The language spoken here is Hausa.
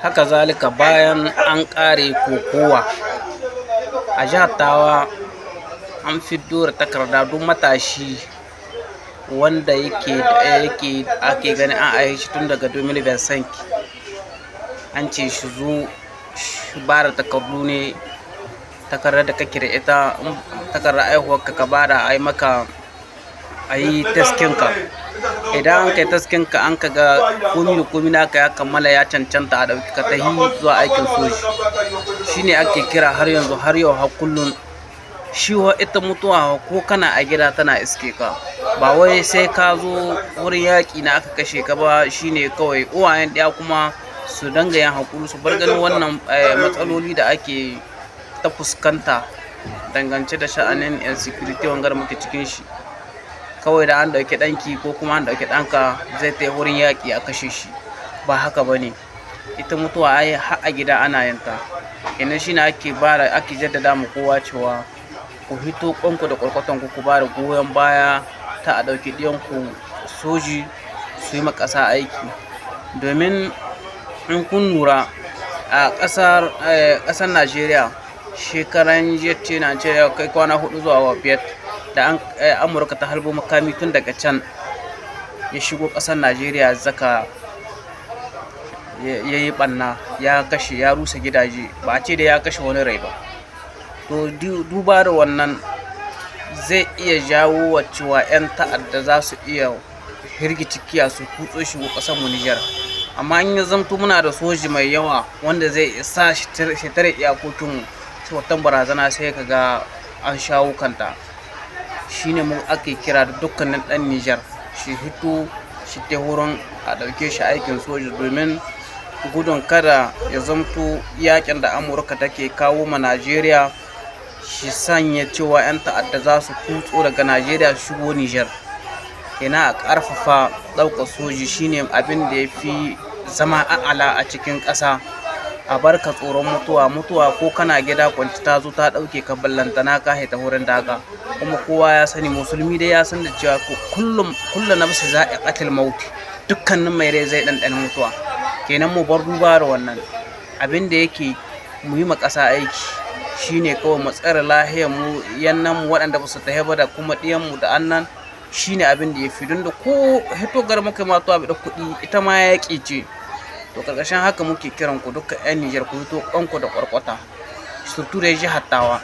Haka zalika, bayan an ƙare kokowa a jihar Tawa, an fiddo da takarda duk matashi wanda yake ake gani an aihe shi tun daga 2025, an ce shi zo shi ba da takardu ne, takardar da kake da ita, takardar aihuwarka, ka bada a yi maka, a yi test ɗinka. Idan an kai test ɗinka, an ka ga komi da komi naka ya kammala, ya cancanta a ɗauki ka tahi zuwa aikin soji. Shine ake kira har yanzu, har yau, har kullum. Shi wa ita mutuwa, ko kana a gida tana iske ka, ba wai sai ka zo wurin yaƙi na aka kashe ka ba. Shine kawai uwayen ɗaya kuma su danga yin haƙuri, su bar ganin wannan matsaloli da ake ta fuskanta dangance da sha'anin insecurity wanga da muke cikin shi. Kawai da an ɗauki ɗanki ko kuma an ɗauki ɗanka zai tai wurin yaƙi a kashe shi, ba haka ba ne. Ita mutuwa ai har a gida ana yin ta. Kenan shine ake bada, ake jaddada ma kowa cewa ku hito ƙwanku da ƙwarƙwatanku, ku ba da goyon baya ta a ɗauki ɗiyanku soji su yi ma ƙasa aiki. Domin in kun lura, a ƙasar Najeriya, shekaran jiya ce na ce kai kwana 4 zuwa 5 da an Amurka ta harbo makami tun daga can ya shigo ƙasar Najeriya, zaka ya yi ɓanna, ya kashe, ya rusa gidaje, ba a ce da ya kashe wani rai ba. To, duba da wannan zai iya jawo wa cewa 'yan ta'adda za su iya hirgici su kutso shigo ƙasar mu Nijar. Amma in ya zamto muna da soji mai yawa wanda zai sa shi tare iyakokinmu, sai wata barazana sai ka ga an shawo kanta. Shine mu ake kira da dukkanin ɗan Nijar shi hito shi ta wurin a ɗauke shi aikin soja, domin gudun kada ya zamto yakin da Amurka take kawo ma Najeriya shi sanya cewa 'yan ta'adda za su kutso daga Najeriya su shigo Nijar. Kenan a ƙarfafa ɗaukar soji shine abin da ya fi zama a'ala a cikin ƙasa. A barka tsoron mutuwa. Mutuwa ko kana gida kwanci ta zo ta ɗauke ka, ballantana ka ta wurin daga. Kuma kowa ya sani, musulmi dai ya san da cewa kullum kullu nafsin za'iqatul maut, dukkanin mai rai zai ɗanɗana mutuwa. Kenan mu bar duba da wannan abin da yake mu yi ma ƙasa aiki, shine kawai mu tsare lahiyar mu, yannan mu waɗanda ba su tafi ba, da kuma ɗiyan mu da annan. Shine abin da ya fi, don da ko hito gar muka ma tuwa da kuɗi, ita ma yaƙi ce. To, ƙarƙashin haka muke kiran ku duka 'yan Nijar, ku hito ƙwanku da ƙwarƙwata, surtout da jihar Tawa.